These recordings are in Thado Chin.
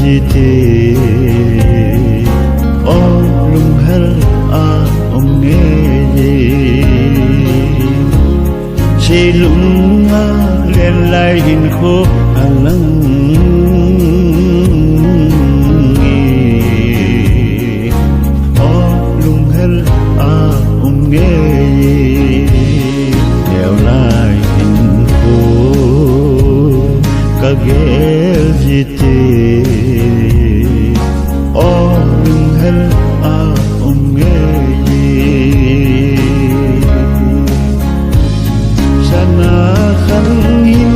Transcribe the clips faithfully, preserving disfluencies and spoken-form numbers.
Iti, o lunghel a um ngei. Seilung a lenlai hinkho a lang e. O lunghel a um ngei. Neolai hinkho ka gel jite. O lunghel a um ngei. Sana khang hin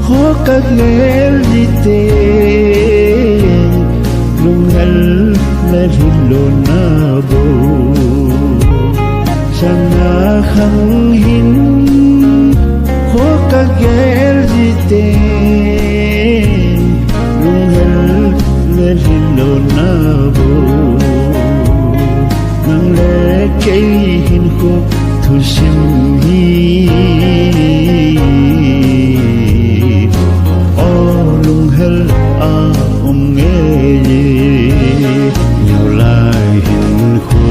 ho ka gel jite. Lunghel le hilo na bo. Sana khang hin ho ka gel jite. Lunghel le hilo na bo. Nang le kei hinkho thusim hi. O lunghel a um ngei. Neolai hinkho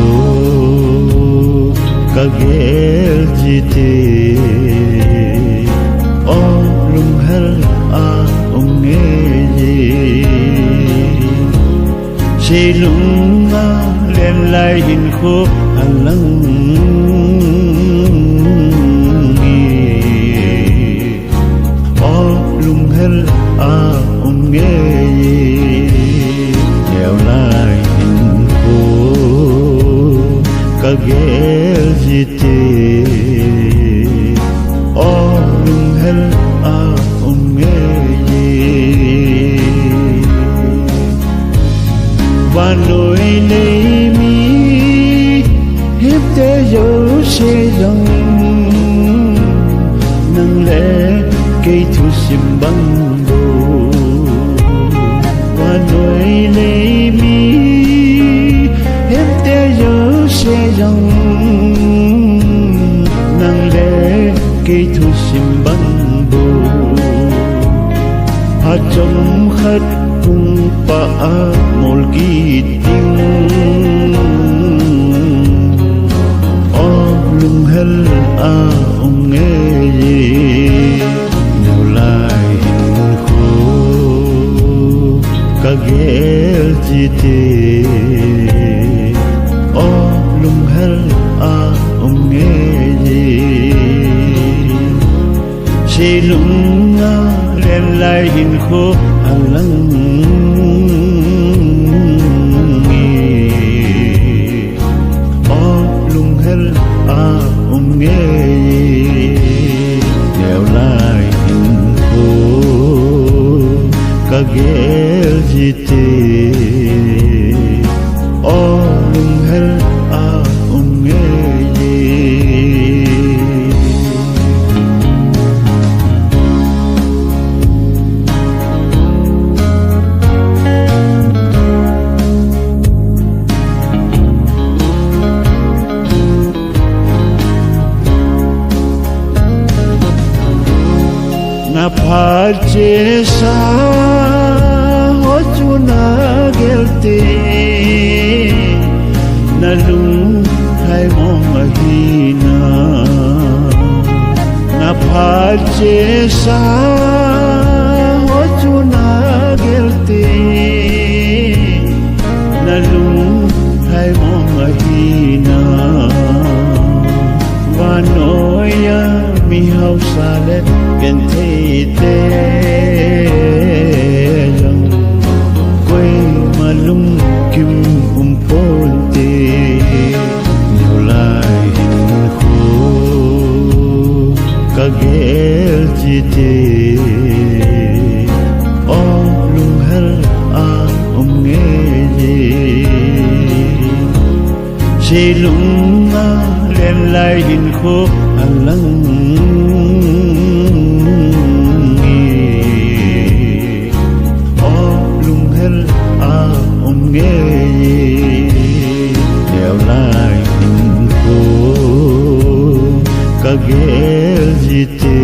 ka gel jite. O lunghel a um ngei. Seilung a lenlai hinkho a lang e. O lunghel a um ngei. Neolai hinkho ka gel jite. O lunghel a um ngei. Vannoi nei mi hepte jouse jong nang le kei thusim bang bou. Vannoi nei mi hepte jouse jong nang le kei thusim bang bou. Phat chomkhat pung pha a mol kit ding. O lunghel a um ngei. Neolai hinkho ka gel jite. O lunghel a um ngei. Seilung a lenlai hinkho a lang e. O lunghel a um ngei. Neolai hinkho ka gel jite. O lunghel a um ngei. Na phat chesa ho chu na gel te, na lunglhai mong ahi na. Na phat chesa ho chu na gel te, na lunglhai mong ahi na. Vannoi a mi hausa le genthei te jong koima lungkim um ponte. Neolai hinkho ka gel jite. O lunghel a um ngei. Seilung a lenlai hinkho a lang e. O lunghel a um ngei. Neolai hinkho ka gel jite.